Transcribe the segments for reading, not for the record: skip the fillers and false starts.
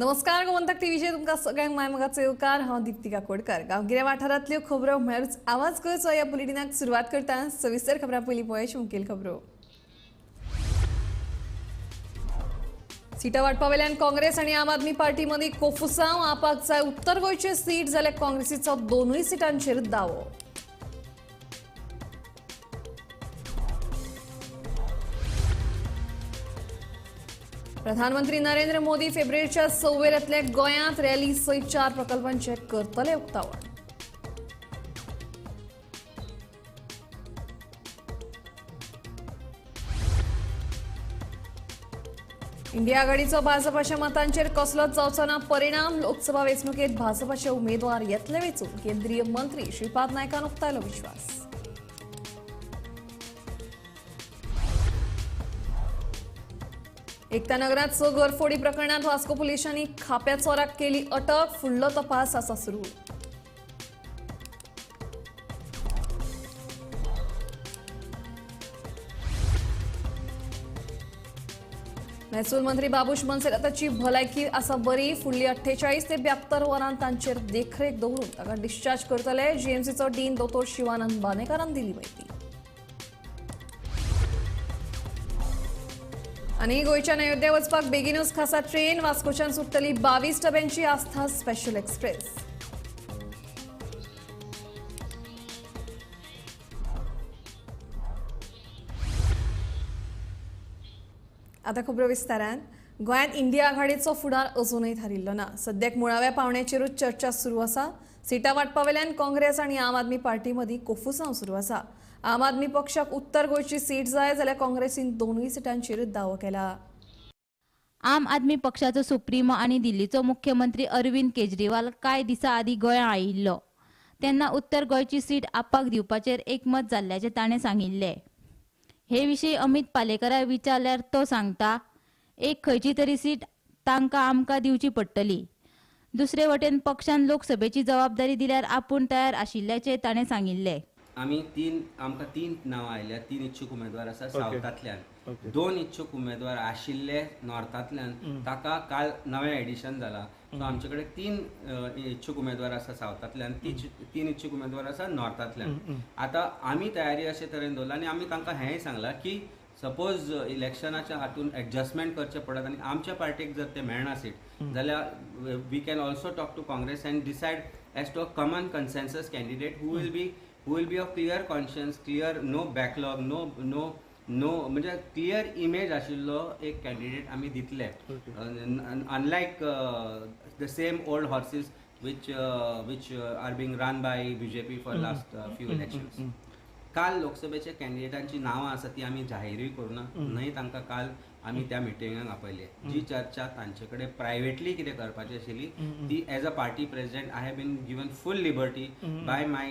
नमस्कार, गोमंतक टीव्हीचेर तुमकां सगळ्यांक मायमोगाचो येवकार. हांव दीप्ती काकोडकर. गांवगिऱ्या वाठारांतल्यो खबरो म्हळ्यारूच आवाज गोंयचो ह्या बुलेटिनाक सुरवात करता. सविस्तर खबरां पयलीं पळय मुखेल खबरो. सिटां वांटपा वेल्यान काँग्रेस आनी आम आदमी पार्टी मदीं कोफुसांव. आपाक जाय उत्तर गोंयचे सीट जाल्यार काँग्रेसीचो दोनूय सिटांचेर दावो. प्रधानमंत्री नरेंद्र मोदी फेब्रुवारीच्या 6वेर येतले गोंयांत. रॅली सयत 4 प्रकल्पांचें करतले उक्तावण. इंडिया आघाडीचो भाजपाच्या मतांचेर कसलोच जावचो ना परिणाम. लोकसभा वेंचणुकेंत भाजपाचे उमेदवार येतले वेंचून. केंद्रीय मंत्री श्रीपाद नायकान उक्तायलो विश्वास. एकता नगरात 6 घरफोडी प्रकरणात वास्को पुलिसांनी खाप्या चोराक केली अटक. फुडलो तपास आसा सुरू. महसूल मंत्री बाबूश मोन्सेराताची भलायकी आसा बरी. फुडली 48 ते 72 वरां तांचेर देखरेख दवरून ताका डिस्चार्ज करतले. जीएमसीचो डीन दोतोर शिवानंद बानेकारान दिली म्हायती. आनी गोंयच्यान अयोध्या वचपाक बेगीनूच खासा ट्रेन. वास्कोच्यान सुट्टली 22 डब्यांची आस्था स्पेशल एक्सप्रेस. आता खबरो विस्तारान. गोंयांत इंडिया आघाडीचो फुडार अजूनय थारिल्लो ना. सद्याक मुळाव्या पावण्याचेरूच चर्चा सुरू आसा. सिटां वांटपा वेल्यान काँग्रेस आनी आम आदमी पार्टी मदीं कोफुसांव सुरू आसा. आम आदमी पक्षाक उत्तर गोंयची सीट जाय जाल्यार काँग्रेसीन दोनूय सिटांचेर दावो केला. आम आदमी पक्षाचो सुप्रीमो आनी दिल्लीचो मुख्यमंत्री अरविंद केजरीवाल कांय दिसां आदीं गोंया आयिल्लो तेन्ना उत्तर गोंयची सीट आपाक दिवपाचेर एकमत जाल्ल्याचें ताणें सांगिल्लें. हे विशीं अमित पालेकराक विचारल्यार तो सांगता, एक खंयची तरी सीट तांकां आमकां दिवची पडटली. दुसरे वटेन पक्षान लोकसभेची जबाबदारी दिल्यार आपूण तयार आशिल्ल्याचें ताणें सांगिल्लें. आमी आमकां तीन नांवां आयल्या. 3 इच्छूक उमेदवार आसा सावथांतल्यान, 2 इच्छूक उमेदवार आशिल्ले नॉर्थांतल्यान. ताका काल नवें एडिशन जाला. सो आमचे कडेन 3 इच्छूक उमेदवार आसा सावथांतल्यान, 3 इच्छूक उमेदवार आसा नॉर्थांतल्यान. आतां आमी तयारी अशे तरेन दवरला आनी आमी तांकां हेंय सांगलां की सपोज इलेक्शनाच्या हातून एडजस्टमेंट करचें पडत आनी आमच्या पार्टीक जर तें मेळना सीट जाल्यार we can also talk to Congress and decide as to a common consensus candidate who will be of clear conscience, clear, no backlog, no no no म्हणजे क्लियर इमेज आशिल्लो एक कॅन्डिडेट आमी दितले. Unlike the same old horses which are being run by BJP for last few elections. काल लोकसभेच्या कॅन्डिडेटांची नांवां आसा ती आमी जाहीरूय करूना न्हय. तांकां काल आमी त्या मिटिंगाक आपयले. जी चर्चा तांचे कडेन प्रायवेटली कितें करपाची आशिल्ली ती as a party president I have been given full liberty by my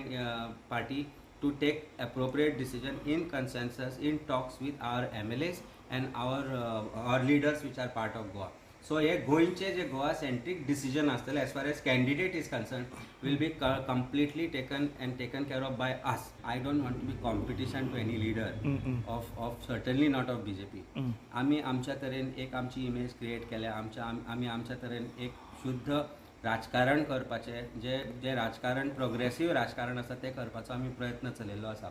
party to take appropriate decision in consensus, in talks with our MLAs and our leaders which are part of Goa. So हे गोंयचे जे Goa सेंट्रीक decision आसतले as far as candidate is concern will be completely taken and taken care of by us. I don't want to be competition to any leader of certainly not of BJP. आमी आमच्या तरेन एक आमची image create केल्या. आमी आमच्या तरेन एक शुद्ध राजकारण करपाचें, जे जे राजकारण प्रोग्रेसीव राजकारण आसा तें करपाचो आमी प्रयत्न चलयल्लो आसा.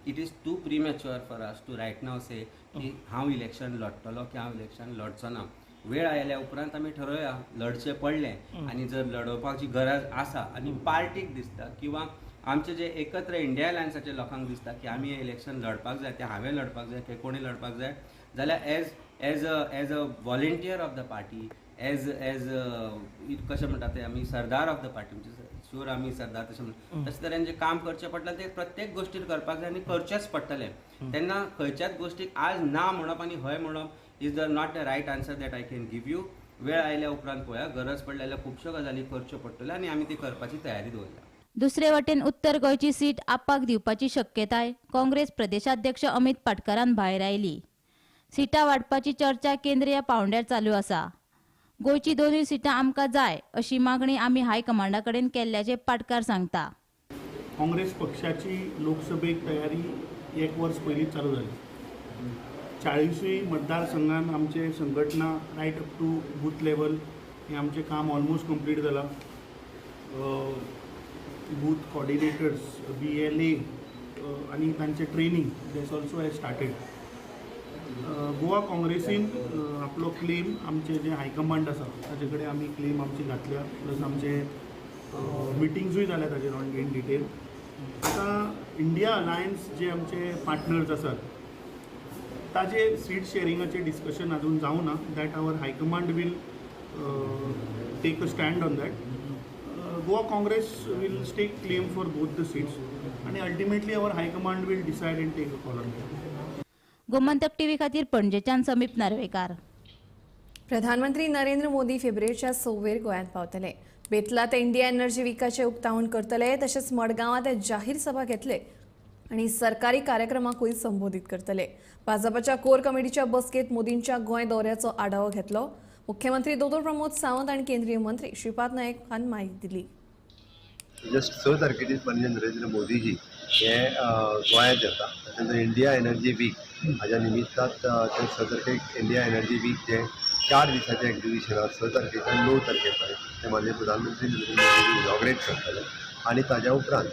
It is too premature for us to right now say की हांव इलेक्शन लढटलो की हांव इलेक्शन लढचो ना. वेळ आयल्या उपरांत आमी ठरोवया लढचें पडलें आनी जर लडोवपाची गरज आसा आनी पार्टीक दिसता किंवा आमचे जे एकत्र इंडिया अलायन्साचे लोकांक दिसता की आमी हें इलेक्शन लढपाक जाय, तें हांवें लढपाक जाय, ते कोणी लढपाक जाय जाल्यार as as a as a volunteer of the party, as as कशें म्हणटा ते आमी सरदार ऑफ the party, म्हणजे शुअर आमी सरदार तशें म्हणटा, तशे तरेन जें काम करचें पडलें तें प्रत्येक गोश्टीर करपाक जाय आनी करचेंच पडटलें. तेन्ना खंयच्याच गोश्टीक आज ना म्हणप आनी हय म्हणप is the not the right answer that I can give you. वेळ आयल्या उपरांत पळोवया. गरज पडली जाल्यार खुबश्यो गजाली करच्यो पडटल्यो आनी आमी ती करपाची तयारी दवरल्या. दुसरे वटेन उत्तर गोंयची सीट आपाक दिवपाची शक्यताय काँग्रेस प्रदेशाध्यक्ष अमित पाटकरान भायर आयली. सिटां वांटपाची चर्चा केंद्रीय पावंड्यार चालू आसा. गोंयची 2 सिटां आमकां जाय अशी मागणी आमी हायकमांडा कडेन केल्ल्याचें पाटकार सांगता. काँग्रेस पक्षाची लोकसभेक तयारी 1 वर्स पयलीं चालू जाली. 40 मतदारसंघान आमचे संघटना right up to booth level हें आमचें काम ऑलमोस्ट कंप्लीट जालां. बूथ कॉर्डिनेटर्स, BLA आनी तांचें training, that's also has started. Goa काँग्रेसीन आपलो क्लेम आमचे जे हायकमांड आसा ताचे कडेन आमी क्लेम आमची घातल्या, प्लस आमचे मिटिंग्सूय जाल्या ताजेर ऑन इन डिटेल. आतां इंडिया अलायन्स जे आमचे पार्टनर्स आसात ताजे सीट शेरिंगाचें डिस्कशन अजून जावं ना. That our high command will take a stand on that. Goa Congress will stake claim for both the seats आनी ultimately our high command will decide and take a call on that. Gomantak TV खातीर पणजेच्यान समीप नार्वेकार. प्रधानमंत्री नरेंद्र मोदी फेब्रुवारीच्या 6वेर गोंयांत पावतले. बेतला ते India energy विकाचें उक्तावण करतले, तशेंच मडगांवां ते जाहीर सभा घेतले आनी सरकारी कार्यक्रमाकूय संबोधीत करतले. भाजपाच्या कोर कमिटीच्या बसकेत मोदींच्या गोंय दौऱ्याचो आढावो घेतलो. मुख्यमंत्री दोतोर प्रमोद सावंत आनी केंद्रीय मंत्री श्रीपाद नायक हांणी म्हायती दिली. जस्ट 6 तारखेर माननीय नरेंद्र मोदीजी हे गोंयांत येता. ताच्या इंडिया एनर्जी वीक हाज्या निमित्तान ते 6 तारखेक इंडिया एनर्जी वीक जे 4 दिसाचें एक्झिबिशन आसा, 6 तारखेच्यान 9 तारखे पर्यंत ते माननीय प्रधानमंत्री नरेंद्र मोदीजी इनॉग्रेट करतले आनी ताज्या उपरांत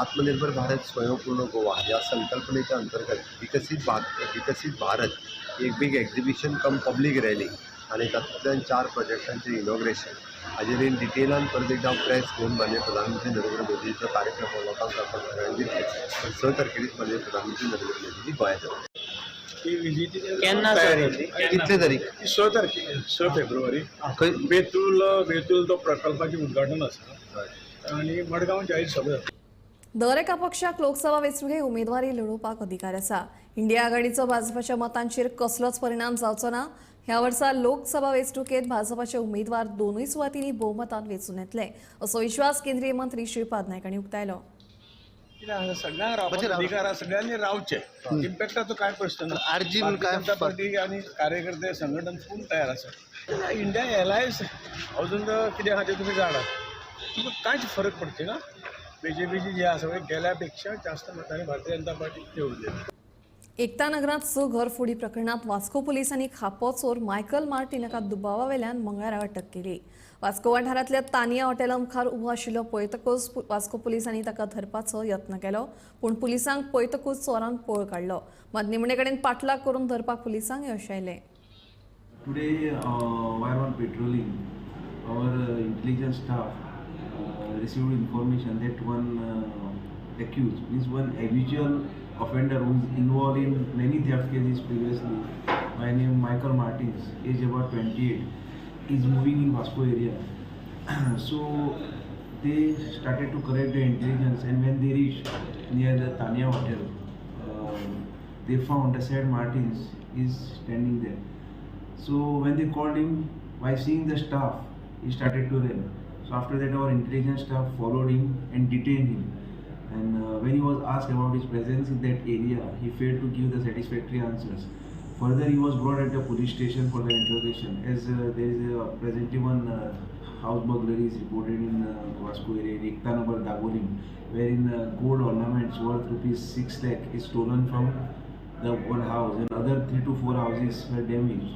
आत्मनिर्भर भारत स्वयंपूर्ण गोवा ह्या संकल्पनेच्या अंतर्गत विकसीत भारत एक big exhibition cum public rally आनी तातूंतल्यान 4 प्रोजेक्टांचें इनॉग्रेशन हाजेर इन डिटेलान परत एकदा प्रेस घेवन माननीय प्रधानमंत्री नरेंद्र मोदीचो कार्यक्रम लोकांक आपण सगळ्यांक दितले. पण 6 तारखेर माननीय प्रधानमंत्री नरेंद्र मोदीजी गोंयांत येतले. केन्ना? कितले तारीख? 6 तारखेर, 6 फेब्रुवारी. बेतूल तो प्रकल्पाचें उद्घाटन आसा आनी मडगांव जाहीर सभा जाता. दर एका पक्षाक लोकसभा वेंचणुकेक उमेदवारी लढोवपाक अधिकार आसा. इंडिया आघाडीचो भाजपाच्या मतांचेर कसलोच परिणाम जावचो ना. ह्या वर्सा लोकसभा वेंचणुकेत भाजपाचे उमेदवार दोनूय सुवातींनी भोवमतान वेंचून येतले असो विश्वास केंद्रीय मंत्री श्रीपाद नायक हांणी उक्तायलो. सगळ्यांक रावपाचो अधिकार आसा, सगळ्यांनी रावचें. इम्पॅक्टाचो कांय प्रश्न ना. आरजी म्हणून काय भारतीय जनता पार्टी आनी कार्यकर्ते संघटन फूल तयार आसा. इंडिया एलायन्स अजून कितें आहा तें तुमी जाणात, तुमकां कांयच फरक पडचे ना. बीजेपीची जी आसा पळय गेल्या पेक्षा जास्त मतांनी भारतीय जनता पार्टी निवडून येतली. एकता नगरांत 6 घरफोडी प्रकरणात वास्को पुलिसांनी खापो चोर मायकल मार्टीन हाका दुबावावेल्यान मंगळारा अटक केली. वास्को वाठारांतल्या तानिया हॉटेला मुखार उबो आशिल्लो पळयतकूच वास्को पुलिसांनी ताका धरपाचो यत्न केलो, पूण पुलिसांक पळयतकूच चोरान पळ काडलो. मात निमणे कडेन पाठलाग करून धरपाक पुलिसांक यश आयलें. Today, while on patrolling, our intelligence staff received information that one accused, means one habitual offender who is involved in many theft cases previously, by name Michael Martins, age about 28, is moving in Vasco area. So they started to collect the intelligence, and when they reached near the Tanya Hotel, they found the said Martins is standing there. So when they called him, by seeing the staff, he started to run. So after that, our intelligence staff followed him and detained him. And when he was asked about his presence in that area, he failed to give the satisfactory answers. Further, he was brought at the police station for the interrogation, as there is a presently one house burglary is reported in Vasco area in Ekta Nagar, Dabolim, wherein gold ornaments worth rupees 6 lakh is stolen from the one house, and other 3 to 4 houses were damaged.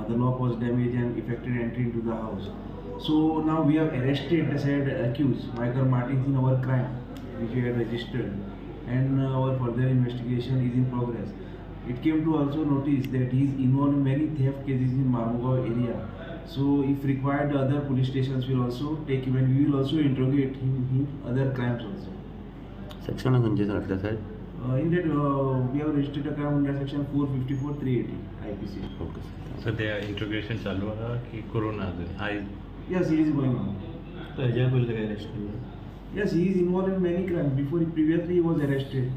The lock was damaged and effected entry into the house. So now we have arrested the said accused Michael Martins in our crime, which we had registered, and our further investigation is in progress. It came to also notice that he is involved in many theft cases in Marmugao area. So if required, other police stations will also take him, and we will also interrogate him in other crimes also. Section खंयचे घातल्या साहेब? In that we have registered a crime under section 454 380 IPC. Okay sir. सध्या interrogation चालू आहा की करूं ना अजून? आयज Yes, it is going on. हेज्या पयलीं काय अरेस्ट केल्लो? Yes, he is involved in many crimes. Before he previously he was arrested.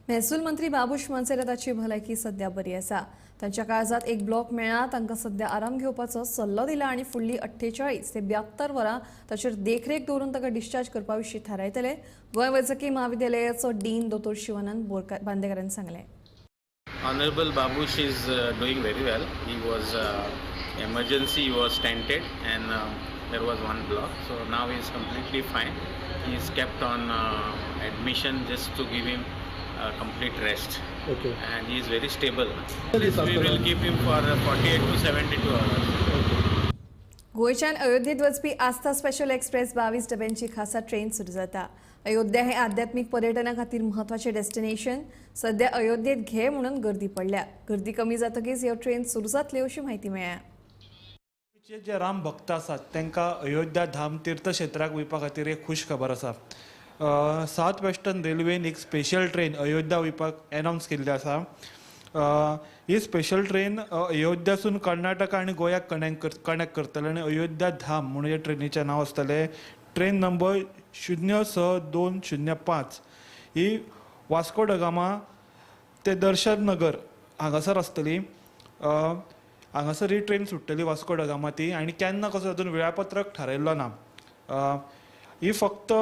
महसूल मंत्री बाबूश मोन्सेराताची भलायकी सध्या बरी आसा. तांच्या काळजात एक ब्लॉक मेळ्ळा. तांकां सध्या आराम घेवपाचो सल्लो दिला आनी फुडली 48 ते 72 वरां ताचेर देखरेख दवरून ताका डिस्चार्ज करपा विशीं थारायतले. गोंय वैजकी म्हाविद्यालयाचो डीन दोतोर शिवानंद बांदेकारान सांगलें. Honorable Babush is doing very well. He was emergency, he was stented, and there was one block. So now he is completely fine. He is kept on admission just to give him complete rest. Okay. And he is very stable. We will keep him for 48 to 72 hours. Okay. गोंयच्यान अयोध्येत वचपी आस्था special express 22 डब्यांची खासा train सुरू जाता. अयोध्या हे आध्यात्मिक पर्यटना खातीर म्हत्वाचें डेस्टिनेशन. सध्या अयोध्येत घे म्हणून गर्दी पडल्या. गर्दी कमी जातकीच ह्यो ट्रेन सुरू जातल्यो अशी म्हायती मेळ्ळ्या. जे राम भक्त आसात तांकां अयोध्या धाम तीर्थक्षेत्राक वयपा खातीर एक खूश खबर आसा. साउथ वेस्टर्न रेल्वेन एक स्पेशल ट्रेन अयोध्या वयपाक एनावन्स केल्ली आसा. ही स्पेशल ट्रेन अयोध्यासून कर्नाटका आनी गोंयाक कनेक्ट करतले आनी अयोध्या धाम म्हणून हे ट्रेनीचें नांव आसतलें. ट्रेन नंबर 06205 ही वास्को da Gama ते दर्शन नगर हांगासर आसतली. हांगासर ही ट्रेन सुट्टली वास्को da Gama ती आनी केन्ना कसो अजून वेळापत्रक थारायल्लो ना. ही फक्त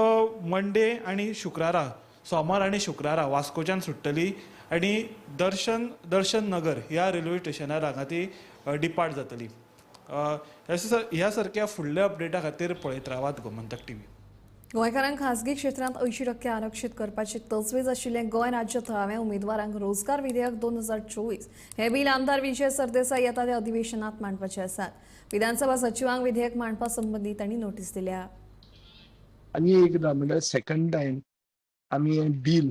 मंडे आनी शुक्रारा, सोमार आनी शुक्रारा वास्कोच्यान सुट्टली आनी दर्शन नगर ह्या रेल्वे स्टेशनार हांगा ती डिपार्ट जातली. ह्या सारक्या फुडल्या अपडेटा खातीर पळयत रावात गोमंतक टीव्ही. गोंयकारांक खासगी क्षेत्रांत 80% आरक्षीत करपाची तजवीज आशिल्लें गोंय राज्य थळाव्या उमेदवारांक रोजगार विधेयक 2024 हे बील आमदार विजय सरदेसाय येता त्या अधिवेशनात मांडपाचे आसात. विधानसभा सचिवांक विधेयक मांडपा संबंदी तांणी नोटीस दिल्या. आनी एकदां म्हणल्यार सेकंड टायम आमी हें बील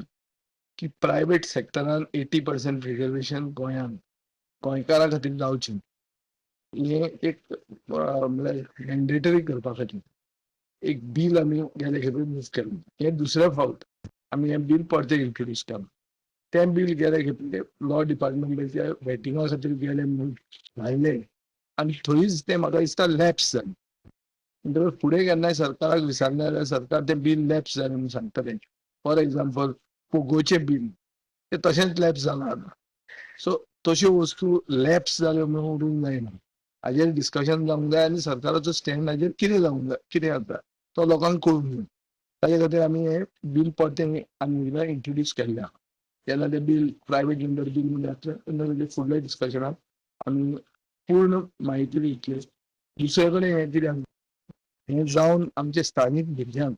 की प्रायवेट सेक्टरान 80% रिजर्वेशन गोंयांत गोंयकारां खातीर जावचें हें एक म्हणल्यार मॅन्डेटरी करपा खातीर एक बील आमी गेले खेपे मूव केलें. हें दुसऱ्या फावट आमी हें बील परतें इंट्रोड्यूस केलां. तें बील गेले खेपे लॉ डिपार्टमेंटाच्या वेटिंगा खातीर गेलें म्हूण घायलें आनी थंयच तें म्हाका दिसता लॅप्स जालें. म्हणटकच फुडें केन्नाय सरकाराक विचारलें जाल्यार सरकार तें बील लॅप्स जालें म्हूण सांगतलें. फॉर एग्जाम्पल पोगोचें बील तें तशेंच लॅप्स जालां आतां. सो तश्यो वस्तू लॅप्स जाल्यो म्हणून उरूंक जायना. हाजेर डिस्कशन जावंक जाय आनी सरकाराचो स्टँड हाजेर कितें जावंक जाय, कितें जाता तो लोकांक कळूंक जाय. ताजे खातीर आमी हें बील परतें आनी एकदां इंट्रोड्यूस केल्लें आहा. तेन्ना तें बील प्रायवेट मेंबर बील म्हूण जातलें तेन्ना तेजें फुडल्या डिस्कशनाक आमी पूर्ण म्हायती दितले. दुसरे कडेन हें कितें हें जावन आमचे स्थानीक भुरग्यांक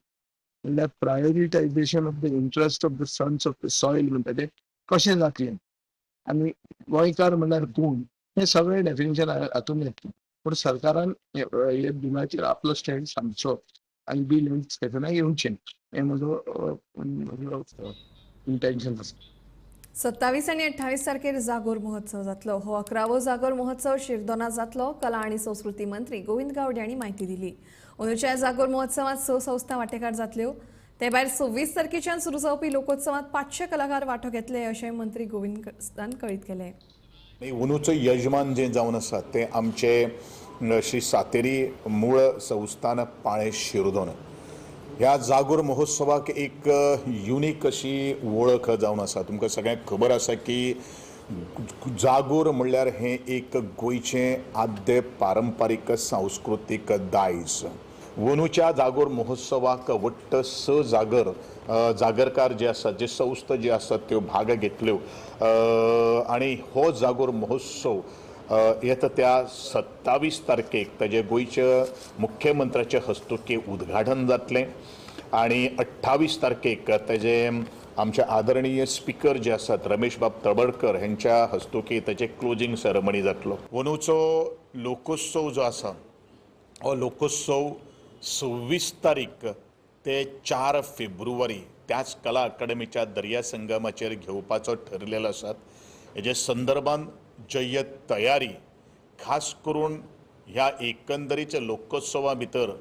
म्हणल्यार prioritisation of the interest of the sons of the soil म्हणटा तें कशें जातलें आनी गोंयकार म्हणल्यार कोण हें सगळें डेफिनेशन हातूंत येतलें. पूण सरकारान हे बिलाचेर आपलो स्टँड सांगचो आनी बील डिस्कशनाक येवचें हें म्हजो इंटेन्शन आसा. 27 आनी 28 तारखेर जागोर महोत्सव जातलो. हो 11वो जागोर महोत्सव शिरदोना जातलो. कला आनी संस्कृती मंत्री गोविंद गावडे हांणी म्हायती दिली. अंदूच्या जागोर महोत्सवात 6 संस्था वांटेकार जातल्यो. ते भायर 26 तारखेच्यान सुरू जावपी लोकोत्सवात 500 कलाकार वांटो घेतले अशें मंत्री गोविंदान कळीत केलें. अंदूचो यजमान जे जावन आसा ते आमचे श्री सातेरी मूळ संस्थान पाळें शिरदोन. ह्या जागोर महोत्सवाक एक युनीक अशी वळख जावन आसा. तुमकां सगळ्यांक खबर आसा की जागोर म्हणल्यार हें एक गोंयचें आद्य पारंपारीक सांस्कृतीक दायज. अंदूच्या जागोर महोत्सवाक वट्ट 6 जागर जागरकार जे आसात, जे संस्था जे आसात त्यो भाग घेतल्यो आनी हो जागोर महोत्सव येता त्या 27 तारखेक ताजे गोंयच्या मुख्यमंत्र्याच्या हस्तुकी उद्घाटन जातलें आनी 28 तारखेक ताजे आमचे आदरणीय स्पिकर जे आसात रमेश बाब तळबडकर हेंच्या हस्तुकी ताजे क्लोजींग सेरेमनी जातलो. अंदूचो लोकोत्सव जो आसा हो लोकोत्सव 26 तारीख ते 4 फेब्रुवारी त्याच कला अकादमीच्या दर्या संगमाचेर घेवपाचो ठरलेलो आसात. हेजे संदर्भान जय्यत तयारी खास करून ह्या एकंदरीच्या लोकोत्सवा भितर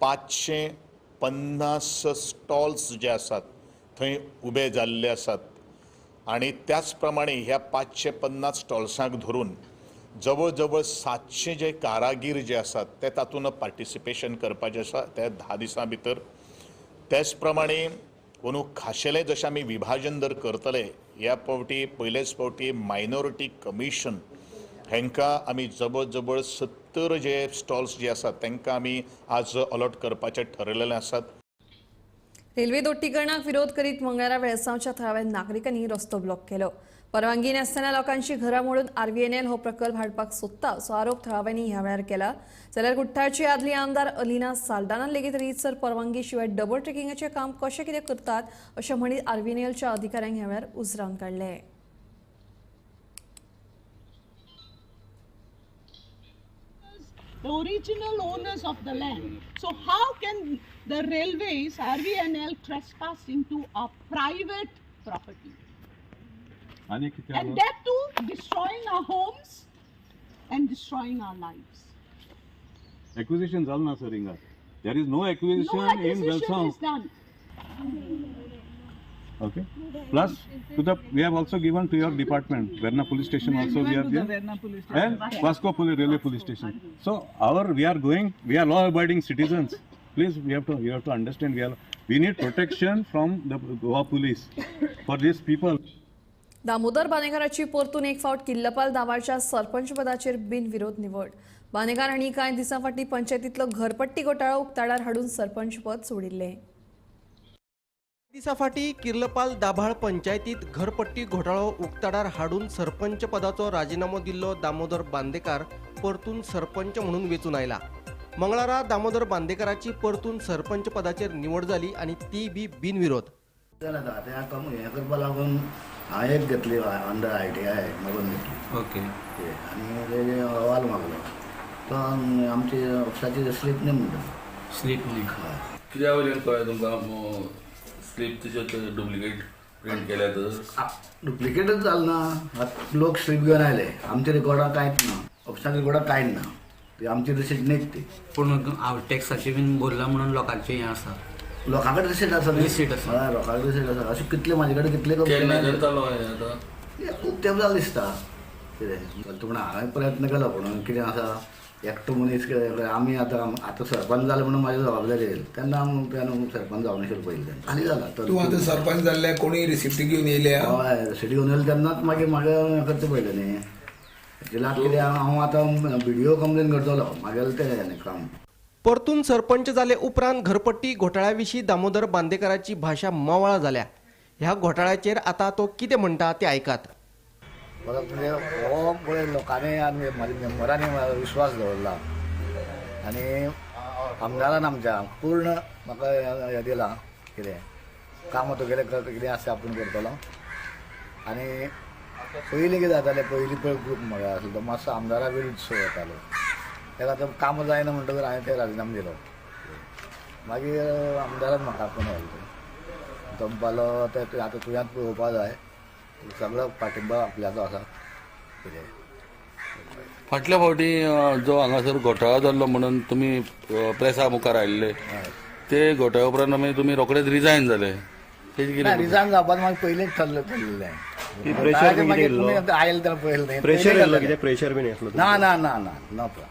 550 स्टॉल्स जे आसात थंय उबे जाल्ले आसात आनी त्याच प्रमाणे ह्या 550 स्टॉल्सांक धरून जवळ जवळ 700 जे कारागीर जे आसात ते तातूंत पार्टिसिपेशन करपाचें आसा त्या 10 दिसां भितर. त्याच प्रमाणे अंदू खाशेलें जशें आमी विभाजन जर करतले ह्या फावटी पयलेच फावटी मायनॉरिटी कमिशन हेंकां आमी जवळ जवळ 70 जे स्टॉल्स जे आसात तांकां आमी आज अलॉट करपाचें ठरयलेलें आसात. रेल्वे दोट्टीकरणाक विरोध करीत मंगळारा वेळसांवच्या थळाव्या नागरिकांनी रस्तो ब्लॉक केलो. परवानगी नासतना लोकांची घरां मोडून आरव्हीएनएल हो प्रकल्प हाडपाक सोदता असो आरोप थळाव्यांनी ह्या वेळार केला. जाल्यार कुठ्ठाळची आदली आमदार अलिना साल्दानान लेगीत रितसर परवानगी शिवाय डबल ट्रेकिंगाचें काम कशें कितें करतात अशें म्हणीत आरव्हीएनएलच्या अधिकाऱ्यांक ह्या वेळार उजरावन काडलें. the original owners of the land. So how can the railways, RVNL, trespass into a private property? And that too, destroying our homes and destroying our lives. Acquisition जाल ना sir हिंगा. There is no acquisition, No acquisition in Velsao. Is done. Okay. Plus, to the we have also given to your department, Verna Police Station also we have given, and Vasco Police Railway Police Station. So our we are going, we are law-abiding citizens. Please, we have to you have to understand we need protection from the Goa police for these people. Damodar बांदेकाराची परतून एक फावट किल्लपाल दावाच्या सरपंच पदाचेर बिनविरोध निवड. बांदेकार हांणी कांय दिसां फाटीं पंचायतींतलो घरपट्टी घोटाळो उक्ताडार हाडून सरपंच पद सोडिल्लें. दिसा फाटीं किर्लपाल दाभाळ पंचायतीत घरपट्टी घोटाळो उक्ताडार हाडून सरपंच पदाचो राजिनामो दिल्लो दामोदर बांदेकार परतून सरपंच म्हणून वेंचून आयला. मंगळारा दामोदर बांदेकाराची परतून सरपंच पदाचेर निवड जाली आनी ती बी बिनविरोध. हें करपा लागून हांवें एक घेतली अंडर ITI मागून घेतली. ओके. आनी तेजे अहवाल मागलो तो आमची ऑफिसाची स्लीप न्ही म्हणटा. स्लीप न्ही. कित्या वयल्यान कळ्ळें तुमकां स्लीप तुजे डुप्लिकेट प्रिंट केल्या तर? डुप्लिकेटच जालें ना. लोक स्लीप घेवन आयले, आमच्या रिकॉर्डां कांयच ना, ऑफिसाच्या रिकॉर्डां कांयच ना, ती आमची रिसीट न्हीच ती. पूण हांव टॅक्साचे बीन भरला म्हणून लोकांचें हें आसा. लोकां कडेन रिसीट आसा. रिसीट आसा. हय, लोकां कडेन रिसीट आसा. अशें कितले म्हाजे कडेन कितले केन्ना चालू आतां? खूब तेंप जालें दिसता. कितें पूण हांवें प्रयत्न केलो, पूण कितें आसा एकटो मनीस आमी आतां आतां सरपंच जाले म्हणून म्हाजी जबाबदारी येयली तेन्ना हांव सरपंच जावं नाशिल्लो पयलीं तेन्ना खाली जाला. तूं आतां सरपंच जाल्ले कोणी रिसिप्टी घेवन येयल्या? हय, रिसिप्ट घेवन येयले तेन्नाच मागीर म्हाका करचें पडलें न्ही. एक्चुअली आतां कितें हांव आतां बीडीओ कंप्लेन करतलो म्हागेलें तें काम. परतून सरपंच जाले उपरांत घरपट्टी घोटाळ्या विशीं दामोदर बांदेकाराची भाशा मवाळ जाल्या. ह्या घोटाळ्याचेर आतां तो कितें म्हणटा तें आयकात. म्हणजे हो पळय लोकांनी आनी म्हाज्या मेंबरांनी विश्वास दवरला आनी आमदारान आमच्या पूर्ण म्हाका हें दिलां कितें काम तुगेलें कितें आसा आपूण करतलो. आनी पयलीं कितें जातालें, पयलीं पळय ग्रूप म्हाका आसलो तो मातसो आमदारा विरुद्ध सो वतालो, ताका आतां काम जायना म्हणटकच हांवें ते राजिनामो दिलो. मागीर आमदारान म्हाका आपोवन व्हेलो, तो म्हणपालो तें आतां तुवेंच पळोवपा जाय, सगळो पाठिंबा आपल्याचो आसा. कितें फाटल्या फावटी जो हांगासर घोटाळो जाल्लो म्हणून तुमी प्रेसा मुखार आयिल्ले, ते घोटाळ्या उपरांत मागीर तुमी रोखडेच रिजायन जाले. रिजायन जावपाक मागीर पयलींच ठरलें. आयले तेन्ना पयलें प्रेशर बीन आसलो? ना ना ना ना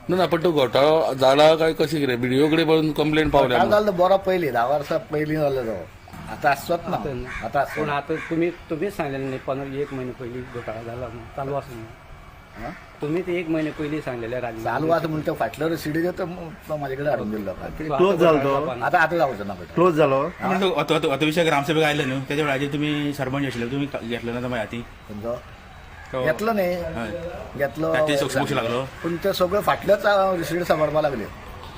ना, पण तो घोटाळो जाला काय कशें कितें बीडीओ कडेन पळोवन कंप्लेन पावल्या? जालो बरो पयलीं 10 वर्सां पयलीं जालो तो, आतां आसचोच ना. आतां पूण आतां तुमीच सांगलेलें न्ही 15 एक म्हयने पयलीं घोटाळो जाला म्हणून चालू आसा म्हणून. तुमीच 1 म्हयने पयलीं सांगलेलें राजिनामो चालू आसा म्हणून तो फाटलो रिसिटी तो म्हाजे कडेन हाडून दिल्लो. क्लोज जालो तो? आतां आतां जावचो ना. क्लोज जालो. आतां विशय ग्रामसभेक आयले न्हू, तेच्या वेळाचेर तुमी सरपंच आशिल्ले, तुमी घेतलो ना तो मागीर हाती? खंयचो घेतलो न्ही, घेतलो लागलो पूण ते सगळ्यो फाटल्योच रिसिटी सांबाळपाक लागल्यो.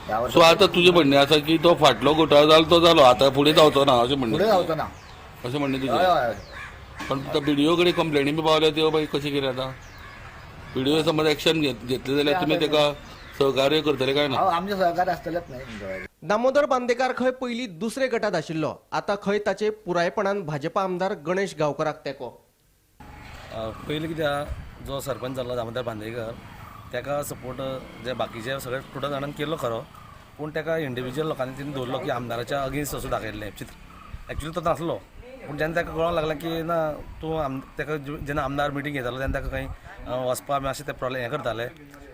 सो आतां तुजें म्हणणें आसा की तो फाटलो घोटाळो जालो तो जालो, आतां फुडें जावचो ना अशें म्हणणें? फुडें जावचो ना अशें म्हणणें तुजें. पण बीडीओ कडेन कंप्लेनी बी पावल्या त्यो मागीर कशें कितें आतां बीडीओ समज एक्शन घेतलें जाल्यार तुमी ताका सहकार्य करतले काय ना? आमचें सहकार्य आसतलेंच न्ही. दामोदर बांदेकार खंय पयलीं दुसरे गटात आशिल्लो, आतां खंय ताचे पुरायपणान भाजपा आमदार गणेश गांवकराक तेंको. पयलीं कित्याक जो सरपंच जाल्लो दामोदर बांदेकर ताका सपोर्ट जे बाकीचे सगळे टोटल जाणांनी केल्लो खरो, पूण ताका इंडिविज्युअल लोकांनी तिणें दवरलो की आमदाराच्या अगेन्स्ट असो दाखयल्लें चित्र. एक्चुअली तो नासलो, पूण जेन्ना ताका कळोंक लागलें की ना तूं ताका जेन्ना आमदार मिटींग घेतालो तेन्ना ताका खंय वचपा मातशें ते प्रॉब्लेम हें करताले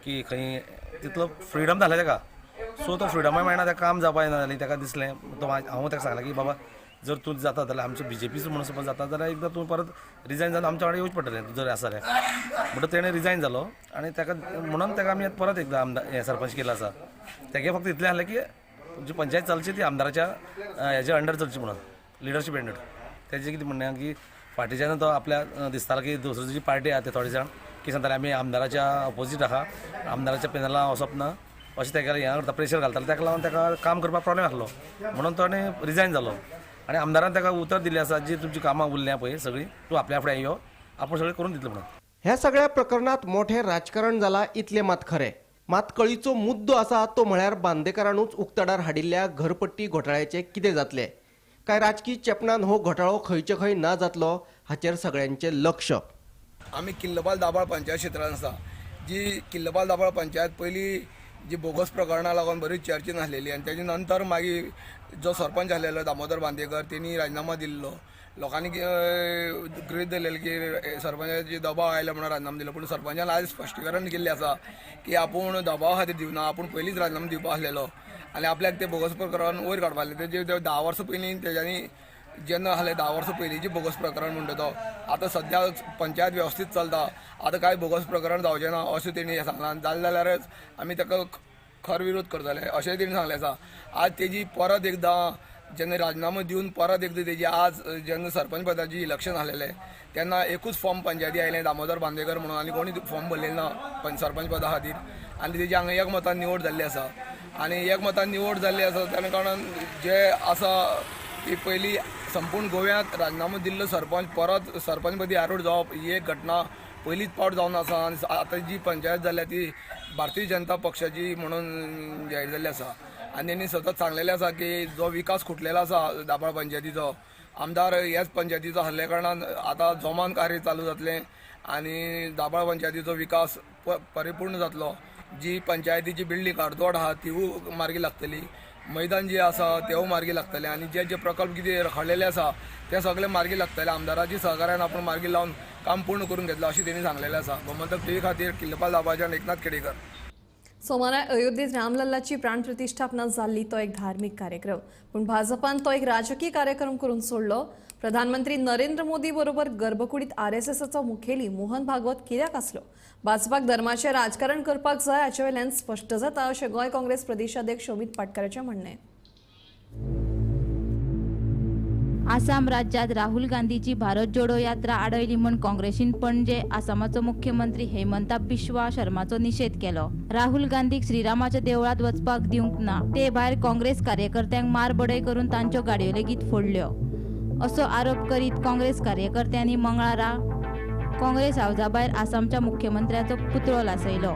की खंय तितलो फ्रिडम नासलें ताका. सो तो फ्रिडमय मेळना, ताका काम जावपा येना जालें ताका दिसलें. तो हांव ताका सांगलें की बाबा जर तूं जाता जाल्यार आमचो बीजेपीचो म्हणून सपोज जाता जाल्यार एकदां तूं परत रिजायन जावन आमच्या वांगडा येवचें पडटलें तूं जर आसा जाल्यार. म्हणटकच तेणें रिजायन जालो आनी ताका म्हणून ताका आमी परत एकदां आमदार हें सरपंच केलो आसा. तेगे फक्त इतलें आसलें की जी पंचायत चलची ती आमदाराच्या हेज्या अंडर चलची म्हणून, लिडरशीप अंडर. तेजें कितें म्हणणें की फाटीच्यान तो आपल्या दिसतालो की दुसरी जी पार्टी आसा ते थोडे जाण की सांगताले आमी आमदाराच्या ऑपोजीट आहा, आमदाराच्या पॅनला वचप ना अशें तेका हें करता प्रेशर घालताले. ताका लागून ताका काम करपाक प्रॉब्लेम आसलो म्हणून तो आनी रिजायन जालो. आनी आमदारान ताका उतर दिल्लें आसा जी तुमची कामां उरल्या पळय सगळीं तूं आपल्या फुडें यो आपूण सगळें करून दितलो म्हणून. ह्या सगळ्या प्रकरणात मोठें राजकारण जाला इतलें मात खरें. मात कळीचो मुद्दो आसा तो म्हळ्यार बांदेकारानूच उक्ताडार हाडिल्ल्या घरपट्टी घोटाळ्याचें कितें जातलें, काय राजकी चेपणान हो घोटाळो खंयचे खंय ना जातलो हाचेर सगळ्यांचें लक्ष. आमी किल्लपाल दाबाळ पंचायत क्षेत्रांत आसा, जी किल्लपाल दाबाळ पंचायत पयलीं जी बोगस प्रकरणां लागून बरीच चर्चेन आसलेली आनी तेजे नंतर मागीर जो सरपंच आसलेलो दामोदर बांदेकर तेणी राजिनामो दिल्लो. लोकांनी गृहीत धरलेलें की सरपंचाचे दबाव आयलो म्हणून राजिनामो दिलो, पूण सरपंचान आयज स्पश्टीकरण केल्लें आसा की आपूण दबावा खातीर दिवना, आपूण पयलींच राजिनामो दिवपा आसलेलो आनी आपल्याक ते बोगस प्रकरण वयर काडपा आसलें. तेजे 10 वर्सां पयलीं तेज्यांनी जेन्ना आसलें 10 वर्सां पयलींचें बोगस प्रकरण म्हणटा तो आतां सद्या पंचायत वेवस्थीत चलता, आतां कांय बोगस प्रकरण जावचें ना अशें तेणी सांगलां. जालें जाल्यारच आमी ताका खर विरोध करतले अशेंय तेणी सांगलें आसा. आज तेजी परत एकदां जेन्ना राजिनामो दिवन परत एकदां तेजी आज जेन्ना सरपंच पदाची इलेक्शन आसलेलें तेन्ना एकूच फॉर्म पंचायती आयलें दामोदर बांदेकर म्हणून आनी कोणी फॉर्म भरलेलो ना सरपंच पदा खातीर आनी तेजी हांगा एकमतान निवड जाल्ली आसा. आनी एकमतान निवड जाल्ली आसा त्या कारणान जे आसा की पयलीं संपूर्ण गोव्यांत राजिनामो दिल्लो सरपंच परत सरपंचपदी आरूढ जावप ही एक घटना पयलींच पावट जावन आसा. आनी आतां जी पंचायत जाल्या ती भारतीय जनता पक्षाची म्हणून जाहीर जाल्ली आसा आनी तेणी सतत सांगलेलें आसा की जो विकास खुटलेलो आसा दाबाळ पंचायतीचो, आमदार ह्याच पंचायतीचो आसल्या कारणान आतां जोमान कार्य चालू जातलें आनी दाबाळ पंचायतीचो विकास परिपूर्ण जातलो. जी पंचायतीची बिल्डींग अर्दवट आसा तिवूय मार्गी लागतली, मैदान जे आसा तेवूय मार्गी लागतले आनी जे जे प्रकल्प कितें रखडलेले आसा ते सगळे मार्गी लागतले. आमदाराची सहकार्यान आपूण मार्गी लावन काम पूर्ण करून घेतलं अशें तेणी सांगलेलें आसा. गोमंतक टीव्ही खातीर किल्लपाल दाबाळच्यान एकनाथ खेडेकर. सोमारा अयोध्येत रामलल्लाची प्राणप्रतिष्ठापना जाल्ली तो एक धार्मिक कार्यक्रम, पूण भाजपान तो एक राजकीय कार्यक्रम करून सोडलो. प्रधानमंत्री नरेंद्र मोदी बरोबर गर्भकुडीत आरएसएसचो मुखेली मोहन भागवत कित्याक आसलो? भाजपाक धर्माचें राजकारण करपाक जाय हाचे वयल्यान स्पश्ट जाता अशें गोंय काँग्रेस प्रदेशाध्यक्ष अमित पाटकाराचें म्हणणें. आसाम राज्यात राहुल गांधीची भारत जोडो यात्रा आडयली म्हूण काँग्रेसीन पणजे आसामाचो मुख्यमंत्री हेमंता बिश्वा शर्माचो निषेध केलो. राहुल गांधीक श्रीरामाच्या देवळांत वचपाक दिवंक ना, ते भायर काँग्रेस कार्यकर्त्यांक मारबडय करून तांच्यो गाडयो लेगीत फोडल्यो असो आरोप करीत काँग्रेस कार्यकर्त्यांनी मंगळारा काँग्रेस हावजा भायर आसामच्या मुख्यमंत्र्याचो पुतळो लासयलो.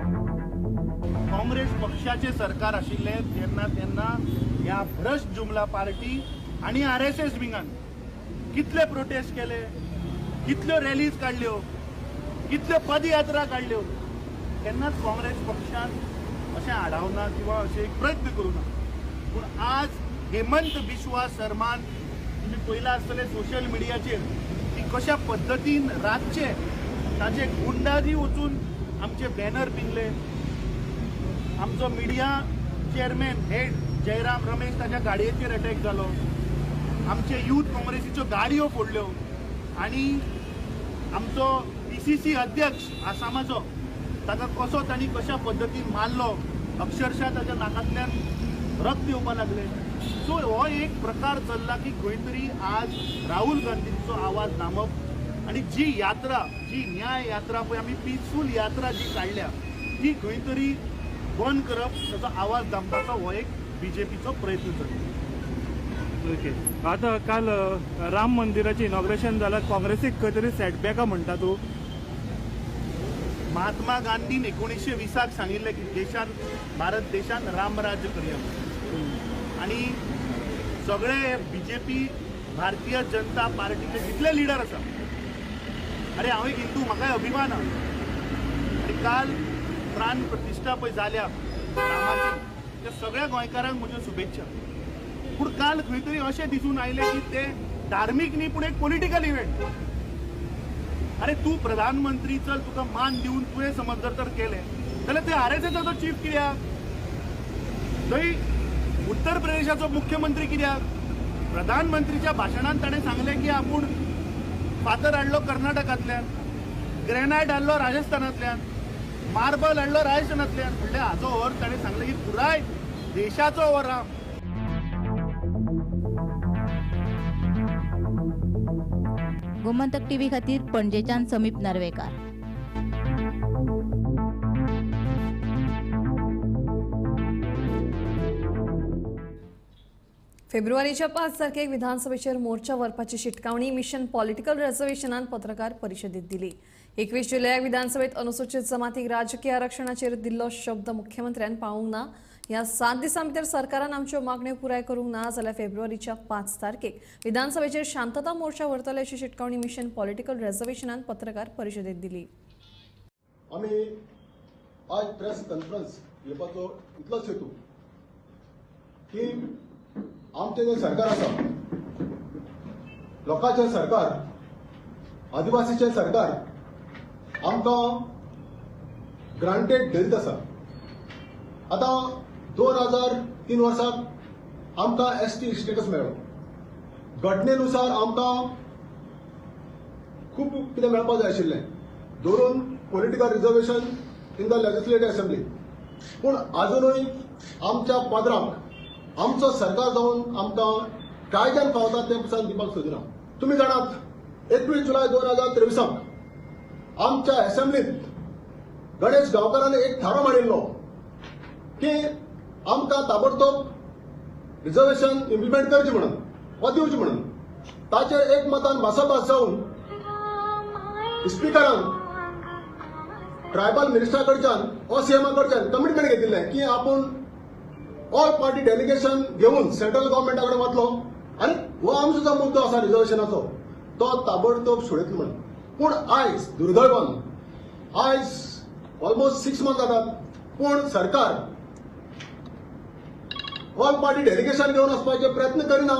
काँग्रेस पक्षाचे सरकार आशिल्ले तेन्ना तेन्ना ह्या भ्रष्ट जुमला पार्टी आनी आरएसएस विंगान कितले प्रोटेस्ट केले, कितल्यो रॅलीज काडल्यो, कितल्यो पदयात्रा काडल्यो, केन्नाच काँग्रेस पक्षान अशें आडावना किंवा अशें एक प्रयत्न करूं ना. पूण आज हेमंत बिश्वा शर्मान तुमी पळयलां आसतलें सोशल मिडियाचेर की कशा पद्दतीन रातचे ताजे गुंडाजी वचून आमचे बॅनर पिंगले, आमचो media chairman head Jairam Ramesh ताच्या गाडयेचेर अटॅक जालो, आमचे यूथ काँग्रेसीच्यो गाडयो फोडल्यो आनी आमचो पीसीसी अध्यक्ष आसामाचो ताका कसो तांणी कशा पद्दतीन मारलो, अक्षरशः ताच्या नाकांतल्यान रक्त येवपाक लागलें. सो हो एक प्रकार चल्ला की खंय तरी आज राहुल गांधींचो आवाज दामप आनी जी यात्रा, जी न्याय यात्रा पळय आमी पिसफूल यात्रा जी काडल्या ती खंय तरी बंद करप, ताचो आवाज दामपाचो हो एक बीजेपीचो प्रयत्न चल्ला. ओके, आतां काल राम मंदिराचें इनॉग्रेशन जालां, काँग्रेसीक खंय तरी सेटबॅका म्हणटा तूं? महात्मा गांधीन 1920 सांगिल्लें की देशान, भारत देशान रामराज्य करया आनी सगळे बीजेपी भारतीय जनता पार्टीचे जितले लिडर आसा, अरे हांव एक हिंदू, म्हाकाय अभिमान आसा. आनी काल प्राण प्रतिश्ठा पळय जाल्या रामाची, त्या सगळ्या गोंयकारांक म्हज्यो शुभेच्छा. पूण काल खंय तरी अशें दिसून आयलें की ते धार्मीक न्ही पूण एक पॉलिटिकल इव्हेंट. अरे तूं प्रधानमंत्री, चल तुका मान दिवन तुवें समज जर तर केलें जाल्यार ते आरएसएसाचो चीफ कित्याक, थंय उत्तर प्रदेशाचो मुख्यमंत्री कित्याक? प्रधानमंत्रीच्या भाशणान ताणें सांगलें की आपूण फातर हाडलो कर्नाटकांतल्यान, ग्रेनायट हाडलो राजस्थानांतल्यान, मार्बल हाडलो राजस्थानांतल्यान, म्हणल्यार हाचो अर्थ ताणें सांगलें की पुराय देशाचो हो राम. गोमंतक टीव्ही खातीर पणजेच्यान समीप नार्वेकार. फेब्रुवारीच्या 5 तारखेक विधानसभेचेर मोर्चा व्हरपाची शिटकावणी मिशन पॉलिटिकल रिझर्वेशनान पत्रकार परिशदेत दिली. 21 जुलयाक विधानसभेत अनुसूचित जमातीक राजकीय आरक्षणाचेर दिल्लो शब्द मुख्यमंत्र्यान पावूंक ना. ह्या 7 दिसां भितर सरकारान आमच्यो मागण्यो पुराय करूंक ना जाल्यार फेब्रुवारीच्या 5 तारखेक विधानसभेचेर शांतता मोर्चा व्हरतले अशी शिटकावणी मिशन पॉलिटिकल रिझर्वेशनान पत्रकार परिशदेत दिली. आमी आज प्रेस कॉन्फरन्स घेवपाचो इतलोच हेतू की आमचें जें सरकार आसा, लोकांचें सरकार, आदिवासीचें सरकार आमकां ग्रांटेड धरीत आसा. आतां 2003 वर्साक आमकां एसटी स्टेटस मेळ्ळो. घटनेनुसार आमकां खूब कितें मेळपाक जाय आशिल्लें, धरून political reservation in the legislative assembly. पूण आजुनूय आमच्या पदराक आमचो सरकार जावन आमकां कायद्यान फावता तें पसून दिवपाक सोदिना. तुमी जाणात 21 जुलय 2023 आमच्या असेंब्लीत गणेश गांवकारान एक थाराव मांडिल्लो की आमकां ताबडतोब रिजर्वेशन इम्प्लिमेंट करचें म्हणून वा दिवचें म्हणून. ताचेर एकमतान भासाभास जावन स्पिकरान ट्रायबल मिनिस्टरा कडच्यान वा सीएमा कडच्यान कमिटमेंट घेतिल्लें की आपूण ऑल पार्टी डेलिगेशन घेवन सेंट्रल गव्हर्मेंटा कडेन वतलो आनी हो आमचो जो मुद्दो आसा रिजर्वेशनाचो तो ताबडतोब सोडयतलो म्हणून. पूण आयज दुर्दैवान आयज ऑलमोस्ट 6 मंथ जातात पूण सरकार ऑल पार्टी डेलिगेशन घेवन वचपाचे प्रयत्न करिना.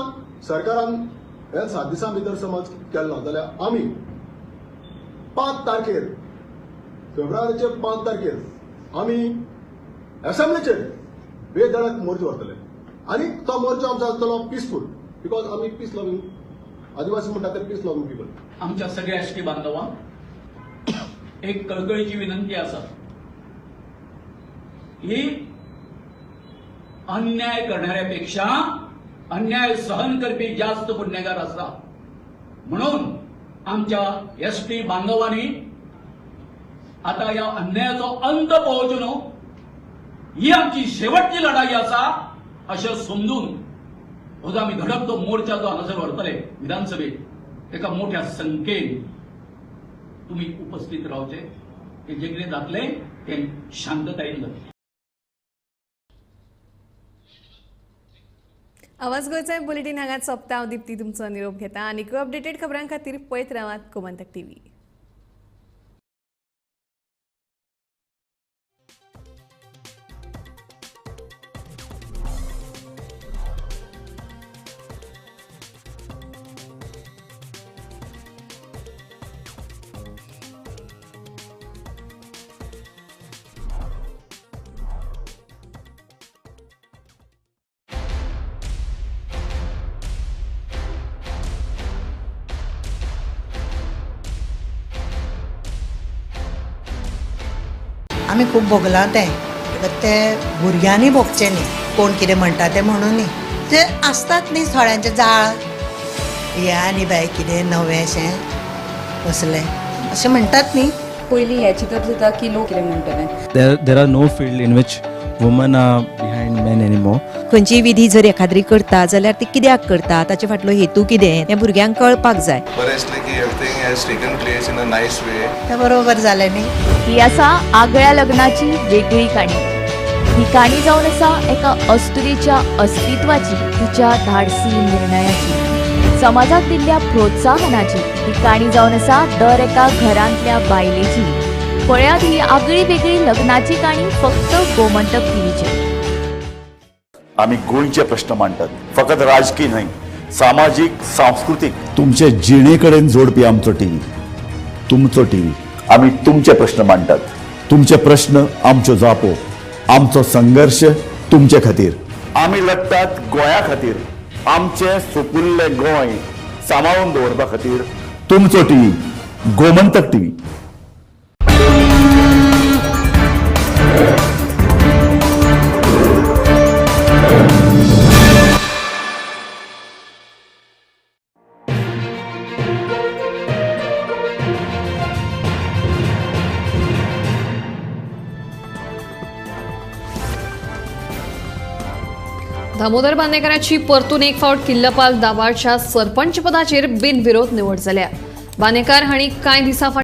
सरकारान हे 7 दिसां भितर समज केल्लो जाल्यार आमी 5 तारखेर फेब्रुवारीचे 5 तारखेर आमी असेंब्लीचेर बेधडक मोर्चो व्हरतले आनी तो मोर्चो आमचो आसतलो पिसफूल, because आमी पीस लव्हिंग आदिवासी म्हणटा ते पीस लव्हिंग पिपल. आमच्या सगळ्या एसटी बांधवांक एक कळकळीची विनंती आसा, ही अन्याय करणाऱ्यापेक्षा अन्याय सहन करपी जास्त गुन्हेगार आसा. म्हणून आमच्या एसटी बांधवांनी आता ह्या अन्यायाचो अंत पळोवचो न्हू, ही आमची शेवटची लढाई आसा अशें समजून हो जो आमी धडक तो मोर्चा जो हांगासर व्हरतले विधानसभेत ताका मोठ्या संख्येन तुमी उपस्थित रावचे. ते जें कितें जातलें तें शांततायेन जातलें. आवाज गोंयचो बुलेटीन हांगाच सोंपता. हांव दीप्ती तुमचो निरोप घेता आनी अपडेटेड खबरां खातीर पळयत रावात गोमंतक टीव्ही. आमी खूब भोगलां तें, तें भुरग्यांनी भोगचें न्ही, कोण कितें म्हणटा तें म्हणून न्ही. ते आसतात न्ही थोड्यांचें जाळ हें आनी बाय कितें नवेंशें कसलें अशें म्हणटात न्ही. पयलीं हें चिंतप जाता की लोक कितें म्हणटले. There are no field in which women are behind men anymore. खंयचीय विधी जर एखाद्री करता जाल्यार ती कित्याक करता, ताचे फाटलो हेतू कितें हें भुरग्यांक कळपाक जाय. बरें दिसलें की everything has taken place in a nice way. तें बरोबर जालें न्ही. ही आसा आगळ्या लग्नाची वेगळी काणी. ही काणी जावन आसा एका अस्तुरेच्या अस्तित्वाची, तिच्या धाडसी निर्णयाची, समाजाक दिल्ल्या प्रोत्साहनाची. ही काणी जावन आसा दर एका घरांतल्या बायलेची. पळयात ही आगळी वेगळी लग्नाची काणी फक्त गोमंतक टीव्हीचेर. आमी गोंयचे प्रश्न मांडटात, फकत राजकीय न्हय, सामाजीक, सांस्कृतीक, तुमचे जिणे कडेन जोडपी आमचो टीव्ही, तुमचो टीव्ही. आमी तुमचे प्रश्न मांडटात, तुमचे प्रश्न आमच्यो जापो, आमचो संघर्श तुमचे खातीर. आमी लढटात गोंया खातीर, आमचें सुपुल्लें गोंय सांबाळून दवरपा खातीर. तुमचो टीव्ही, गोमंतक टीव्ही. दामोदर बांदेकाराची परतून एक फावट किल्लपाल दाबाळच्या सरपंच पदाचेर बिनविरोध निवड जाल्या. बांदेकार हांणी कांय दिसां फाटीं